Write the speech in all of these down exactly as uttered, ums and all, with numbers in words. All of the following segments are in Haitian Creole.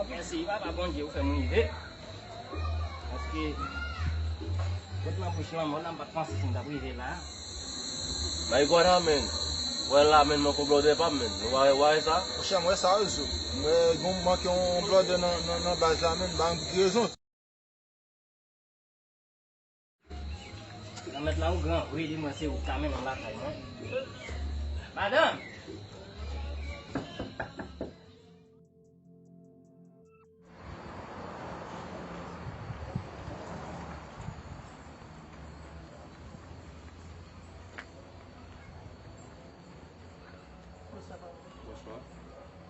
Mèsi, papa Bondye, ou fè m rive. Paske, kot nan bouch lanmò la, m pa t panse si m t ap rive la. My God, amen. Wè la, men, manke yon blòdè pa m, men. Ou pa wè sa? Monchè, m wè sa, wi, zo. M wè gon manke yon blòdè nan, nan, nan baz la, men. M pa konn pou ki rezon. Granmèt la, ou gran vre, di mwen se ou k ka mennen m lakay mwen. Madanm! Bonswa.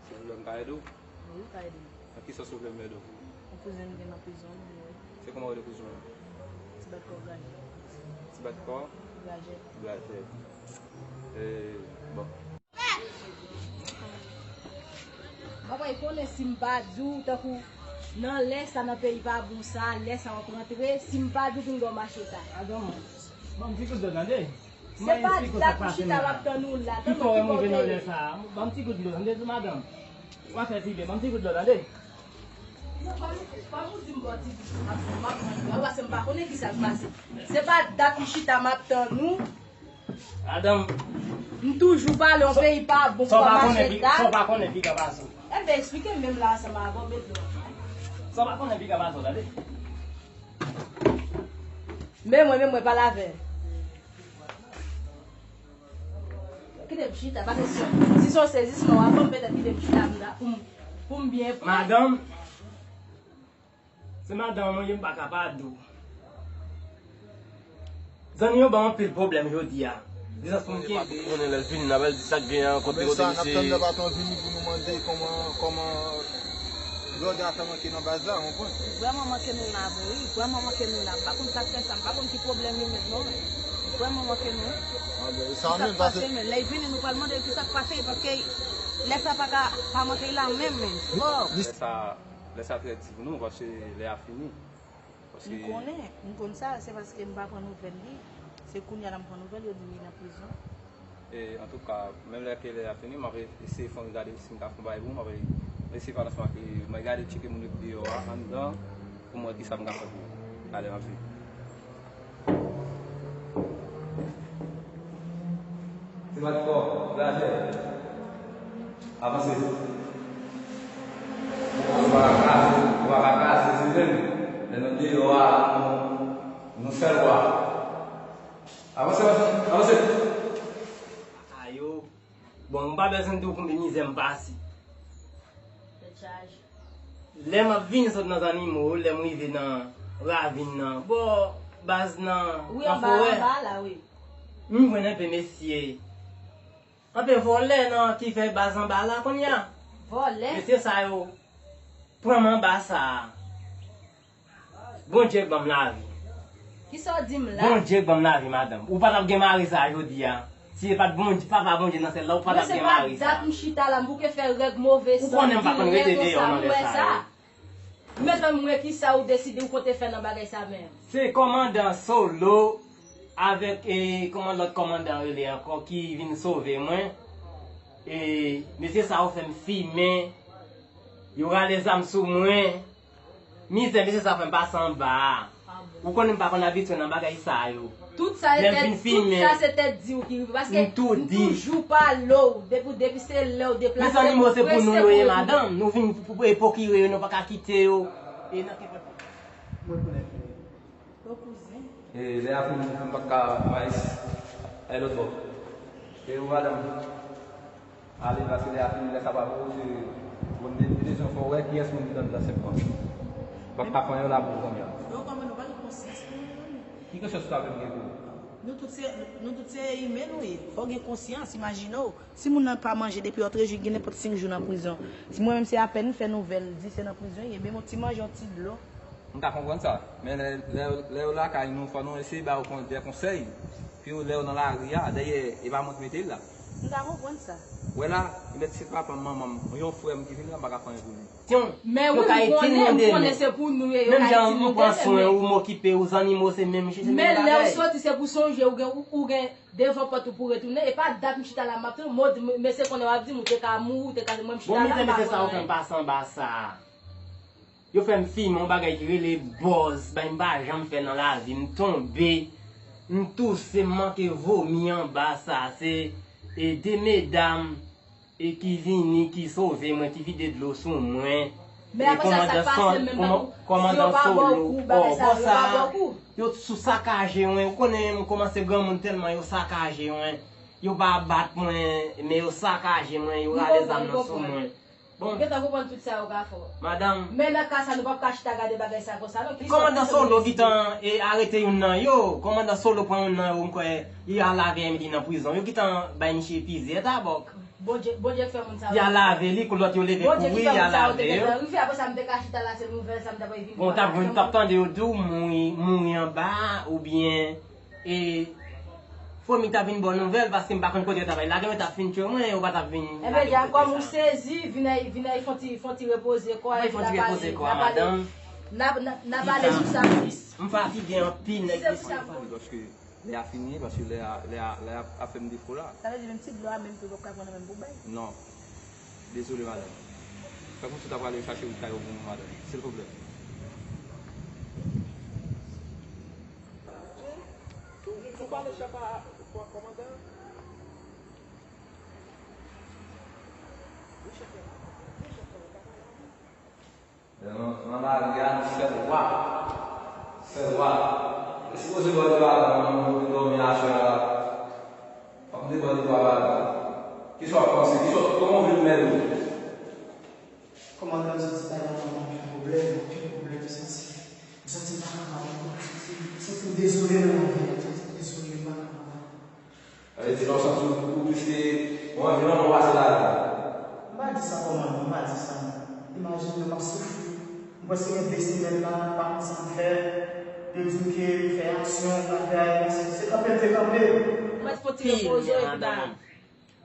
Silvouplè, m ka ede w? Wi, ou ka ede m. Nan ki sans ou vle m ede w? Yon kouzen m gen nan prizon, m vle wè. Se kòman w rele kouzen w? Ti bat kò Grajè. Ti bat kò? Grajè. Grajè. E, bon. Papa, e konnen si m pa di w, tankou nan lè sa, nan peyi pa bon sa, lè sa w ap rantre, si m pa di w pou m ba w macheta. Adan, ban m ti kout dlo, tande? Se pa dat ou chita m ap tann ou la, tann ou ki kote. Ban m ti kout dlo, tande, madanm. W ap fè pi byen, ban m ti kout dlo, tande. Non, pa m, pa m di m ba w ti dlo, m ap, m ap pran dlo a, paske m pa konnen kisa k pase. Se pa dat ou chita m ap tann ou. Madanm. M toujou pale yon peyi pa bon pou pa mache dat. Sa w pa konnen piga pase w. Enben, eksplike m menm la ansanm avè w, met dlo. Sa w pa konnen piga pase w, tande. Men mwen, men mwen, pale avè l. Kite m chita, pa kesyon. Si se yon sezisman w ap ban m, petèt kite m chita pou m, pou m byen pran. Madanm, se madanm mwen ye, m pa ka pa di w. Zanmi yo ban m anpil pwoblèm jodi a. Dizans pou m kenbe. Konnen lè l vini, n ap al di sa k gen an, kote, kote misye. N ap tann lè patwon vini pou nou mande kòman, kòman blòdè a fè manke nan baz la, w konprann? Vrèman manke nou la vre, wi. Vrèman manke nou la. M pa konn sa k fè sa, m pa konn ki pwoblèm yo mèt non. Vrèman manke nou. Sa menm pase. Men lè l vini, nou pral mande l ki sa k pase, paske lè sa pa ka pa manke la menm, menm. Lè sa, lè sa trè di pou nou, paske lè a fini. M konnen, m konn sa, se paske m pa pran nouvèl li. Se kounye a la m pran nouvèl, yo di li nan prizon. E, antouka, menm lè ke lè a fini, m ap eseye fè yon gade si m ka fè yon bagay pou ou, m ap eseye fè ansanm ak, m ap gade tcheke moun yo ki deyò a, anndan, pou m wè kisa m ka fè pou ou. Talè m ap vini. Ti bat kò, Grajè. Avanse. Ou pa ka kraze, ou pa ka kraze, se menm. Lè nou deyò a, nou, nou sèl vwa. Avanse, avanse, avanse. Ayo. Bon, m pa bezwen di w konbyen mizè m pase. Tèt chaje. Lè m ap vin sot nan zannimo, lè m rive nan ravin nan, bò baz nan, nan forè. Wi, anba, anba la, wi. M jwenn enpe mesye. Enpe vòlè nan ki fè baz anba la kounye a. Vòlè? Mesye sa yo pran m anba sa a. Bondye k ban m lavi. Kisa w di m la? Bondye k ban m lavi, madanm. Ou pa t ap gen mari sa a jodi a. Si se pa t Bondye, Papa Bondye nan syèl la, ou pa t ap gen mari sa a. Mwen se pa dat m chita la, m bouke fè règ move san di lè konsa. Ou konnen m pa konn rete deyò nan lè sa yo. Mezanmi, mwen, kisa ou deside ou konte fè nan bagay sa menm? Se kòmandan Solo avèk, e, kòman lòt kòmandan rele ankò ki vin sove mwen. E, mesye sa yo fè m fimen. Yo rale zam sou mwen. Mizè mesye sa fè m pase anba a. Ou konnen m pa konn abitye nan bagay sa yo. Tout sa se tèt, tout sa se tèt di w ki rive. Paske m toujou pale w. Depi, depi se lè w deplase, m prèske konnen w. Mezanmi, mo se pou nou yo ye, madanm. Nou vin pou, pou, e pwokire yo, nou pa ka kite yo. E nan kenpòt. Mwen konnen. Bon kouzen. E lè a fini, m pa ka, Maïs, al lòt bò. E ou, madanm, ale, paske lè a fini, lè sa pa pou ou, se bon, de, de, de, fò w wè kiyès moun ki t anndan sèt mwa. M pa ka fè anyen la pou ou kounye a. Yo, kòman nou pa gen konsyans nou? Ki konsyans ou ta vle m gen pou ou? Nou tout se, nou tout se imen nou ye. Fò w gen konsyans, imajine w. Si moun nan pa manje depi òt rejwi, gen nenpòt senk jou nan prizon. Si mwen menm se apèn m fè nouvèl, di se nan prizon l ye, ban m yon ti manje, yon ti dlo. M ka konprann sa. Men lè, lè, lè yo lakay nou, fò nou eseye ba yo kon-, de konsèy. Pou yo, lè yo nan lari a, dèyè, e pa mwen ki mete l la. M ka konprann sa. Wè la, li mèt se papa m, manman m, yon frè m ki vin la, m pa ka fè anyen pou li. Yon, men wi, m konnen, m konnen se pou nou ye, yo ka itilite, men menm jan ou pran swen ou, m okipe ou, zannimo se menm, se menm bagay. Men lè w soti, se pou sonje ou gen, ou, ou gen devan pòt ou pou retounen, e pa dat m chita la m ap tann, mesye konnen w ap di m ou te ka mouri, ou te ka, mwen m chita la, m pa konnen anyen. Bon, mesye, mesye, sa yo fè m pase anba sa. Yo fè m fimen yon bagay ki rele bòz, bay m pa janm fè nan lavi m, tonbe, m touse, m manke vomi anba sa, se, e de medam e ki vini, ki sove mwen, ki vide dlo sou mwen. Men e apre sa, sa kòmandan pase, menm kòman-, kòmandan Solo, kou, bagay sa, yo pa ba w kou. Yo sou sakaje mwen, ou konnen m kòmanse granmoun tèlman yo sakaje mwen. Yo pa bat mwen, men yo sakaje mwen, yo rale zam nan sou mwen. Bon. M gentan konprann tout sa yo ka fè w. Madanm. Men nan ka sa, nou p ap ka chita gade bagay sa konsa, non. Kòmandan Solo gentan, e, arete youn nan yo. Kòmandan Solo pran youn nan yo, m kwè, li al avè Emily nan prizon. Yo gentan bay misye plizyè tabòk. Bondye, Bondye k fè moun sa yo. Y a lave li, kou lòt yo leve kouri, y a lave yo. Rive apre sa, m te ka chita la, se nouvèl sa m t ap vin. Bon, t ap, t ap tande yo di w mouri, mouri anba a, oubyen, e, fomi t ap vin ba w nouvèl, paske m pa konn kote yo t ap al lage, yo t ap fin tchwe mwen, yo pa t ap vin lage m kote sa. Enben, Jakòb, ou sezi, vin ay, vin ay fè yon ti, fè yon ti repoze kò a, epi n a pale, n a pale, n a, n a, n a pale sou sa plis. M fatige anpil, nèg. Paske lè a fini, paske lè a, lè a, lè a ap fè m defo la. Sa vle di menm ti dlo a menm tou, w p ap ka pran nan men m pou w bay? Non. Dezole, madanm. Fè kòmsi w ta prale chache wout kay ou pou mwen, madanm. Silvouplè. Ou, ou pale chèf a, kò-, kòmandan? Wi, chèf la. Wi, chèf la. Nan, nan lari a, nou sèl wa. Sèl wa. E sipoze bò de twa tan, nou vin dòmi aswè a. Fòk nou te bò de twa tan. Kisa w ap panse? Kisa w, kòman w vle nou mennen? Kòmandan, m santi bagay la anpil pwoblèm, anpil pwoblèm, m santi. M santi m pa kapab ankò. M santi m dezole nan lavi a, m santi m dezole, m pa kapab ankò. Sa vle di lè w santi w, ou plis ke yon anviwònman w pase ladan l. M pa di sa kòmandan, m pa di sa non. Imajine m ap soufri. M prèske gen de semèn la, m pa konn sa m fè. Yo di m ke m fè aksyon, m al fè aksyon. Se kanpe l te kanpe. Mwen fò ti repoze epi ba.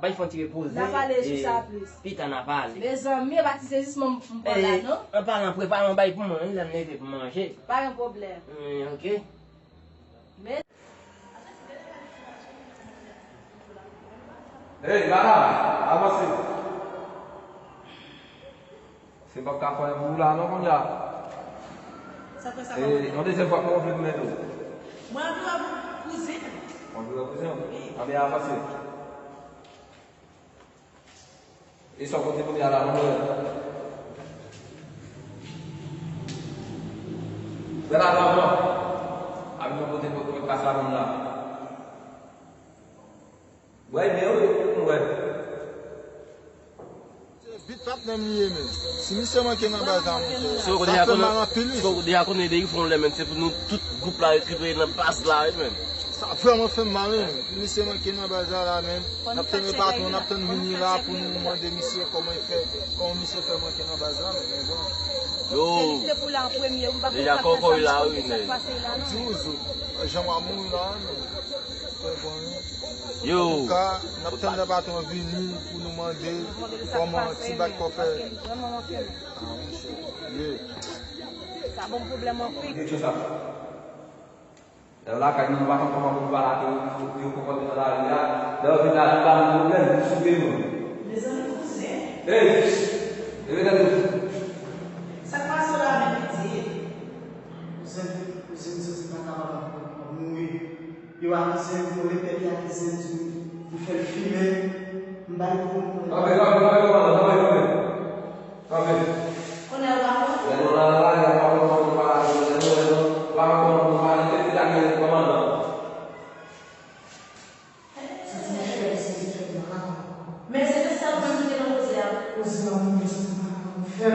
Bay fò ti repoze. N a pale sou sa plis. Pita n a pale. Mezanmi, e pa ti sezisman m pran la non. An palan, prepare yon bay pou mwen wi, lè m leve pou manje. Pa gen pwoblèm. Wi, oke. Men Hey, madanm, avanse. Se m p ap ka fè anyen pou ou la non kounye a. Sa fè sa kòmandan? Yon dezyèm fwa, kòman w vle m ede w? Mwen anvi wè kouzin m. W anvi wè kouzin w? Wi. Anben avanse. E sa w pote kounye a la, non, mwen? Wè la, non, non. Avi mwen pote pou, pou pas la, non, la. Wè, men wi, m wè. Se bit patnè m li ye, men. Si misye manke nan baz la, monchè, sa fè mal anpil, wi. Sa w deja konnen, depi fon lè, men, se pou nou tout gwoup la rekipere nan baz la, wi, men. Sa vrèman fè m mal, wi. Misye manke nan baz la, la, men. N ap tann patwon, n ap tann vini la pou nou mande misye kòman l fè, kòman misye fè manke nan baz la, men, men bon. Yo. Deja kòkòy la, wi, men. Di w, jan w ap mouri la, men. Yo. Antouka, n ap tann lè patwon vini pou nou mande kòman ti bat kò fè. Ah, monchè. Ye. Sa ban m pwoblèm anpil. Lè yo lakay nou, nou pa konn kòman pou nou pale ak yo, pou yo konprann nou nan lari a. Lè yo vin la, nou ba nou pwoblèm, nou souke nou. Mezanmi, kouzen. Hey! Leve tèt ou. Sa k pase w la menm, pitit? Kouzen, kouzen, m santi m pa kapab ankò, m ap mouri. Yo akize m, yo repete akize m, di m fè l fimen, m bay kou. Kanpe, kanpe, kanpe, kòmandan, kanpe, kanpe. Kanpe. Kounye a, ou pa konn? Lè nou nan lari a, nou pa konn kòman nou pale, lè nou wè nou pa konn kòman nou pale, te vin lage kòmandan. Santi m fè, santi m fè, m pa kapab. Men se te sa ou menm ki te nan koze a. Koze a, mwen santi m pa kapab fè.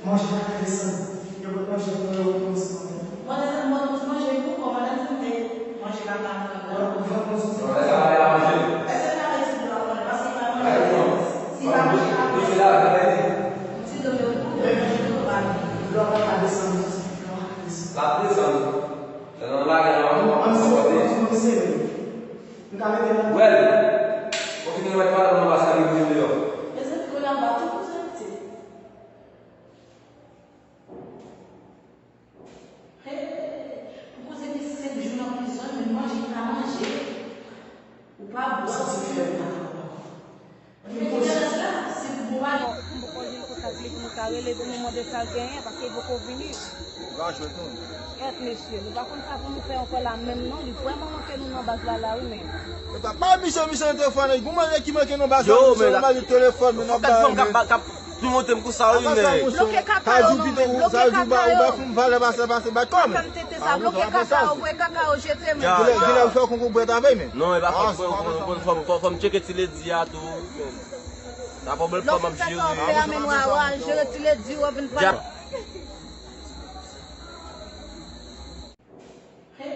Manje pa ka desann. Yo pot manje pou mwen, yo pot manje pou mwen. Mwen, mwen, manje pou kòmandan di m Nan lari a, non, an se kote. Mwen se mwen. M ka mete nan. Wèl. Kontinye wè pale nan maskad li deyò. Mezanmi, kounye a m pa tou konsantre. Hey, pou koze gen senk jou nan prizon, menm manje li pa manje. Ou pa bwè, ou pa fè nada. Bon, m poko jwenn kontak li pou nou ka rele pou nou mande sa l genyen, paske li poko vini. Ou ka jwenn tou. Kèt, mesye, nou pa konn sa pou nou fè ankò la menm non, li vrèman manke nou nan baz la la wi, men. Epa, pa misye, misye nan telefòn, gon manzè ki manke nan baz la, misye nan baz telefòn, men nan baz. Tou monte m konsa wi, men. Bloke kaka yo non, men. Bloke kaka yo. Ou ba fè m valè pase, pase, bat kò, men. Fè m tete sa, bloke kaka yo, voye kaka yo jete, men. Genlè, genlè ou fè konkou bwèt avè, men. Non, e pa fòt mwen, fò, fò, fò, fò m tcheke ti ledi a tou, men. Sa pwoblèm fò m ap jere. Lè w fin fè sa w ap fè a, men w al jere ti ledi, w ap vin pale. Hey,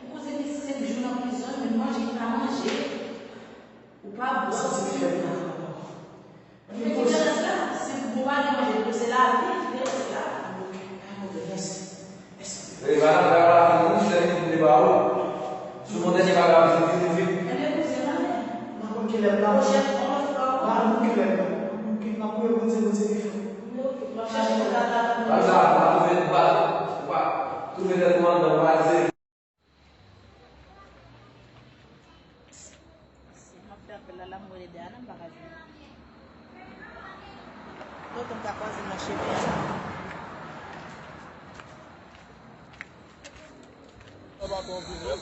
pou koze gen senk jou nan prizon, menm manje li pa manje. Ou pa bwè, ou pa fè nada. Menm diferans la, se pou ou pa gen manje, pou se lavi ki te esklav. Ay, move, mèsi. Mèsi. Ey, madanm, travay la fini, wi, sèl ki kite ba ou. Sou monte se pa grav, se vini vit. Enben, kouzen, mande. M pa konn kilè m la. Pwochèn fwa, m ap fè w. M pa konn kilè m la. M ap priye Bondye, Bondye pi fò. Mwen, oke, m ap chache pou tata. Pase a, ou pa twouve, ou pa, ou pa twouve tèt ou anndan, ou pa ese. M ap fè apèl la, la m wè lè dèyè a, non, m pa ka jwenn. Tonton ka kwaze m nan chemen an la.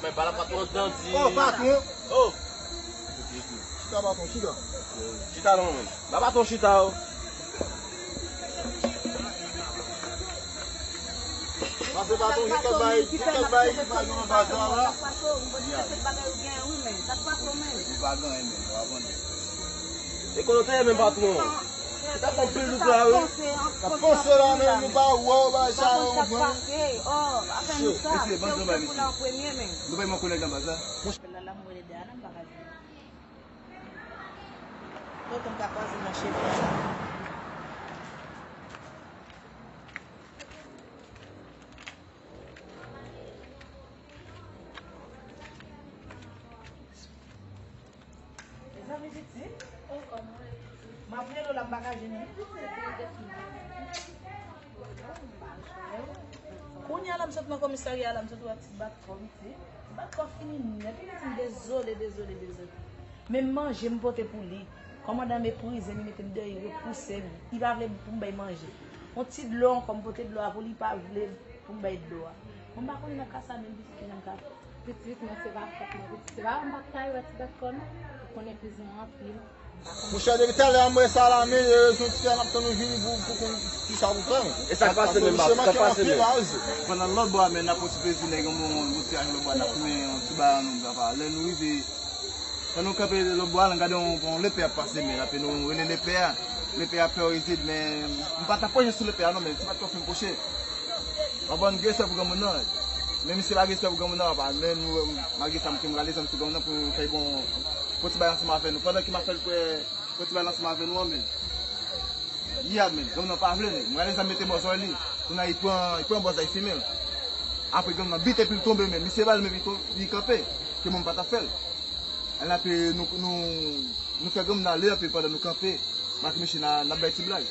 Men pa la patwon danti. Oh, patwon. Oh. Chita, patwon, chita. Chita non, men. Ba patwon chita, oh. Pase patwon, ki kèk bagay, ki kèk bagay ki pa gen nan bazar la. Li pa gen anyen, men, w ap wè. E kote w te ye menm, patwon? Li t ap anpil dout la, wi. T ap panse la, men nou pa wè w, bagay sa yo, mwen. Mesye, ban m bay, mesye. Nou bay mwen kolèg nan baz la. Tonton ka kwaze m nan chemen an la. Mezanmi, pitit. M ap rele w la, m pa ka jwenn ou. Kounye a la, m sot nan komisarya la, m sot wè ti bat kò, pitit. Ti bat kò fini nèt, pitit, m dezole, dezole, dezole. Men manje m pote pou li. Kòmandan meprize m, li mete m dèyè, repouse m. Li pa vle pou m bay manje. Yon ti dlo ankò, m pote dlo a pou li, li pa vle pou m bay dlo a. Mwen m pa konnen nan ka sa menm pitit ki nan ka. Pitit, men se pa fòt mwen, pitit. Se pa m pa t ka wè ti bat kò non. Ou konnen prizon an anpil. Monchè, depi talè a m wè sa la, men, e, se yon ti fè n ap tann nou vini pou, pou konn kisa pou fè, men. E sa k pase menm, sa k pase menm? Pandan lòt bò a, men, n ap pran ti plezi, nèg, yon bon, yon bon ti ajan lòt bò a, n ap fimen yon ti bagay, nou, papa. Lè nou rive, pandan nou kanpe lòt bò a, n gade yon, yon lepè ap pase, men, apre nou rele lepè a. Lepè a fè yo ezit, men, m pa t ap pwoche sou lepè a, non, men, ti bat kò fin pwoche. Papa, n gen respè pou granmoun nan. Men misye pa gen respè pou granmoun nan, papa. Men nou, malgre sa, m te rale zam sou granmoun nan pou m fè bon, pou ti bagay ansanm avè nou. Pandan ke m ap fè l kwè, pou ti bagay ansanm avè nou an, men. Li a, men. Granmoun nan pa vle, men. M rale zam mete bò zòrèy li. Kounye a, li pran, li pran bò zòrèy, li fimen l. Apre, granmoun nan bite epi l tonbe, men. Misye ba l, men li to-, li kanpe. Ke mwen m pa t ap fè l. Ann apre, nou, nou, nou fè granmoun nan ale anpil pandan nou kanpe. M ak misye n a, n ap bay ti blag.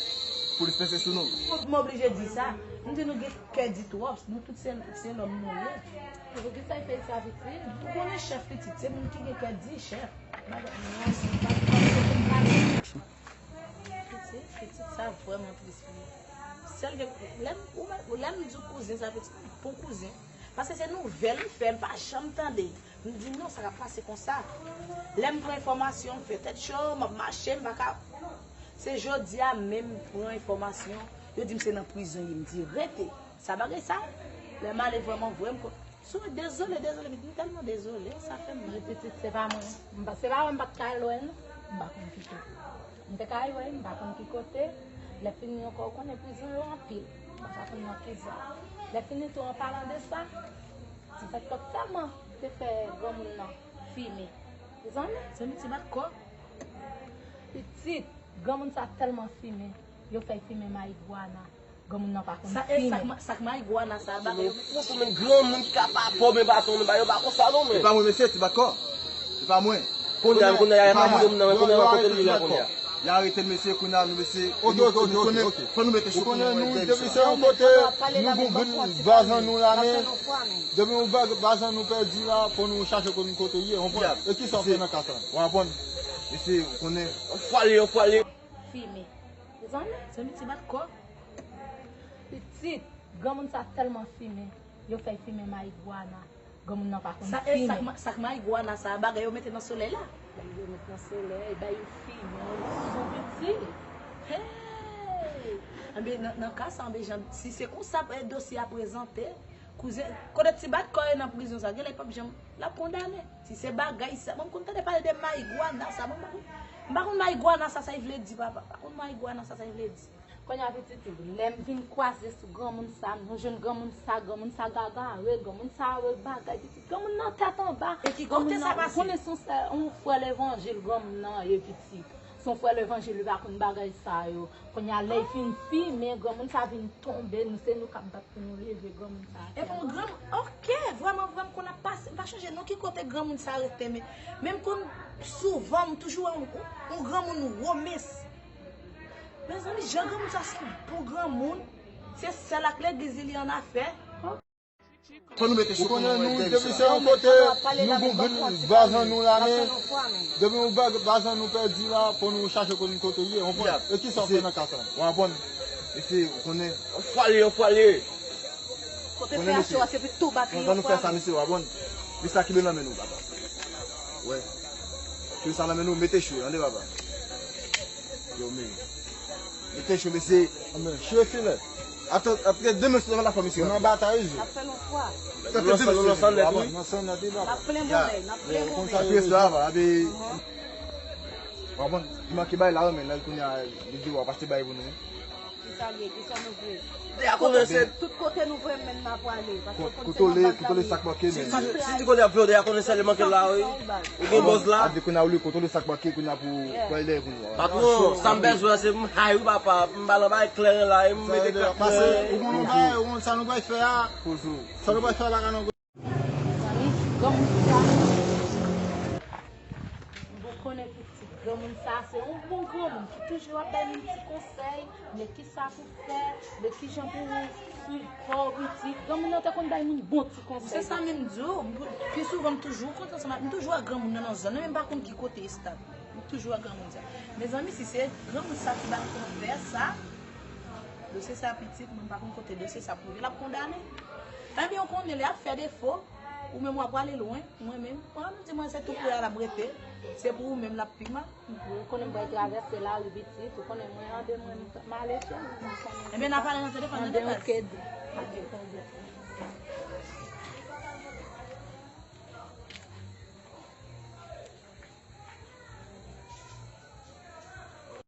Polis pèse sou nou. M oblije di sa. M di nou gen kè di twòp. Nou tout se, se lòm nou ye. Poukisa l fè sa, pitit? Ou konnen chèf, pitit, se moun ki gen kè di chèf. Madanm, pitit, pitit sa vrèman tris wi. Sèl ke lè m, ou mè-, lè m di w kouzen sa, pitit, bon kouzen. Paske se nouvèl m fè, m pa janm tande. M di non, sa k ap pase konsa. Lè m pran enfòmasyon, m fè tèt cho, m ap mache, m pa ka. Se jodi a menm m pran enfòmasyon, yo di m se nan prizon ye, m di rete. Sa bagay sa, lè m ale vrèman vre, m ko-, sou, dezole, dezole, pitit, m tèlman dezole, sa fè m mal. Pitit, se pa mwen. M pa, se pa mwen, m pa t ka lwen, m pa konn ki kote. M te ka lwen, m pa konn ki kote. Lè fini ankò, ou konnen prizon yo anpil. M pa ka konn nan ki zòn. Lè fini tou, an palan de sa, ti zak tòp tèlman te fè granmoun nan fimen. Ou zanmi? Zanmi ti bat kò. Pitit, granmoun sa tèlman fimen, yo fè l fimen mayigwana. Granmoun nan pa konn fimen. Sa k mayigwana sa a bagay yo. Mwen konn menm granmoun ki ka pa pò men baton men ba yo pa konsa non men. E pa mwen mesye, ti bat kò. E pa mwen. Kounye a kounye a y ap mande m nan kounye a nan kote li la kounye a. Y arete l mesye, kounye a nou mesye. Ok, ok, ok, ok, ok. Fò nou mete chou pou nou wè bèl sa. Depi se yon kote nou gon grenn vazan nou la men. Depi yon vazan nou pèdi la, fò nou chache kote kote l ye, w konprann? E kisa w fè nan ka sa? W konprann? Mesye, ou konnen. Anfwale, anfwale. Fimen. Zanmi, zanmi ti bat kò. Pitit, granmoun sa tèlman fimen. Yo fè l fimen mayigwana. Granmoun nan pa konn fimen. Sa k mayigwana sa a bagay yo mete nan solèy la. Yo mete nan solèy, bay yo fimen, yo sou pitit. Hey! Anben nan ka sa, anben jan, si se konsa dosye a prezante, kouzen, kote ti bat kò ye nan prizon sa, genlè li p ap janm, l ap kondane. Si se bagay sa, mwen m konn tande pale de mayigwana sa, mwen m pa konn, m pa konn mayigwana sa, sa l vle di papa, m pa konn mayigwana sa, sa l vle di. Kounye a pitit ou, lè m vin kwaze sou granmoun sa, m jwenn granmoun sa, granmoun sa gagare, granmoun sa wè bagay pitit, granmoun nan tèt anba. E ki kote sa pase? Konnen se yon frè levanjil granmoun nan ye pitit. Se yon frè levanjil, li pa konn bagay sa yo. Kounye a lè l fin fimen, granmoun sa vin tonbe, nou se nou k ap bat pou nou leve granmoun sa. Epi yon granmoun, ok, vrèman, vrèman, konn ap pase, m pa chonje non ki kote granmoun sa rete, men, men m konn souvan, m toujou wè yon, yon granmoun wo mens. Mezanmi, jan granmoun sa se yon bon granmoun, se sèl ak legliz li, li annafè. Fò nou mete chou pou nou wè bèl sa. Depi se yon kote nou gon grenn vazan nou la men. Depi yon vazan nou pèdi la, fò nou chache kote kote l ye, w konprann? E kisa w fè nan ka sa? W konprann? Mesye, ou konnen. Anfwale, anfwale. Kote fè a cho a, se pi tou bat li. Anvan nou fè sa, mesye, w konprann? Mesye, sa ki nan men nou, papa. Wè. Chou sa nan men nou, mete chou, tande papa. Yo, men. Mete chou, mesye. Anben, chou e filè. Apre, apre demen sou la fò, mesye. Nan batay, je. N ap fè l yon fwa. N ap fè demen sou la fò. N ap plen bòlèy, n ap plen bòlèy. Apre sa, va, abe. W konprann? Li manke bay la, men, lè l kounye a, li di w ap achte bay pou nou. Kisa l ye? Kisa nou vle? Deja konnen se tout kote nou vle menm n a pwale. Paske w konn se nan baz la nou ye. Kontwole sak manke menm. Si, si, si kote ap fè w deja konnen se li manke la, wi. Ou gen bòz la. Ap di kounye a ou li kontwole sak manke kounye a pou pwale dèyè kounye a. Patwon, sa m bezwen se m hay wi papa. M ba l anba eklèren la, e m mete klè. Pase, ou konn yon bagay, ou konn sa nou pral fè a. Sa nou pral fè a pa ka nan Zanmi, granmoun sa, m konnen pitit, granmoun sa se yon bon granmoun ki toujou ap bay moun ti konsèy, de kisa pou fè, de kijan pou swiv kò w pitit. Granmoun nan te konn bay moun bon ti konsèy. Se sa menm m di w, pi souvan m toujou kontan ansanm ak, m toujou ak granmoun nan nan zòn nan, men m pa konn ki kote estab. M toujou ak granmoun sa. Mezanmi, si se granmoun sa ki bat kò fè sa, dosye sa pitit, mwen m pa konn kote dosye sa pou rive, l ap kondane. Ebyen, ou konnen lè y ap fè defo, ou menm w ap prale lwen, mwen menm, mwen menm di mwen se tou pre a l ap rete, se pou ou menm l ap pi mal. Ou konnen m pral travèse lari pitit, ou konnen mwen ande mwen m ale chè mwen, m konnen. Ebyen, n a pale nan telefòn, tande baz. Ok.